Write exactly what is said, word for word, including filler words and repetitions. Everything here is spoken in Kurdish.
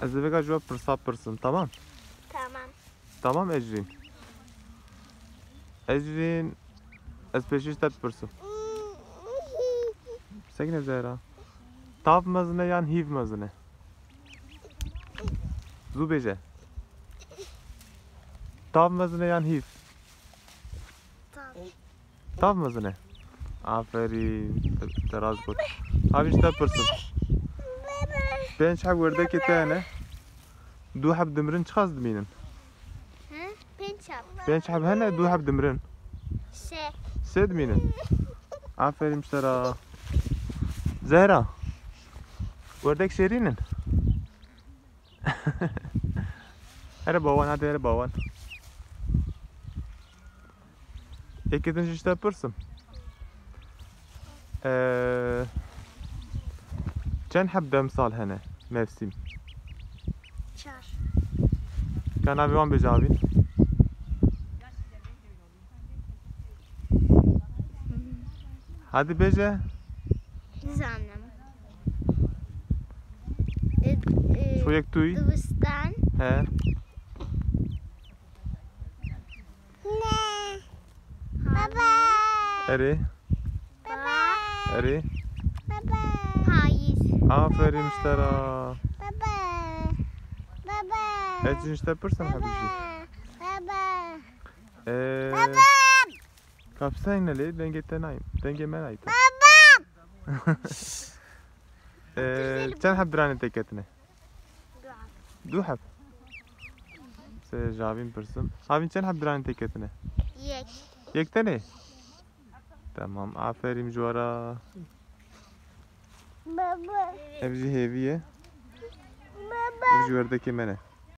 Ez ê vêga ji we pirsa pirsim, tamam? Tamam. Tamam Ecrîn. Ecrîn, ez pêşî ji te dipirsim. Sekine Zehra. Tav mezin e yan hîv mezin e? Zû bêje. Tav mezin e yan hîv? Tav. Tav mezin e? Aferîn. Te rast got. Havîn ji te pirsim. Pênc heb werdekê te hene. Du heb dimirin çiqas dimînin? Hı? Pênc heb. Pênc heb hene, du heb dimirin. Sê. Sê dimînin. Aferîn ji te re. Zehra. Werdek şêrîn in. Here bawan, hadi here bawan. Êkê din jî ji te pirsim. Ee, çend heb demsal hene? Mevsim. Çar. Ka navê wan bêje Havîn. Hadi bêje. Nizanim. E, e, Şo yek tu yî? Dibistan. He. Ne? Baba. Erê. Baba. Erê. Baba. Payîz. Aferîn ji te re. Baba. Baba. Ez jî ji te pirsim hebijî. Baba. Ee, Baba. Kapsayne lê dengê te nayim. Dengê me nayim. Baba. Ee, çend heb diranê tê ketine? Du heb. Se ji Havîn pirsim. Havîn çend heb diranê tê ketine? Yek. Yek tenê? Tamam, aferîn ji we re. Baba. Ev jî hêvî ye. Baba. Ev jî werdekê me ne.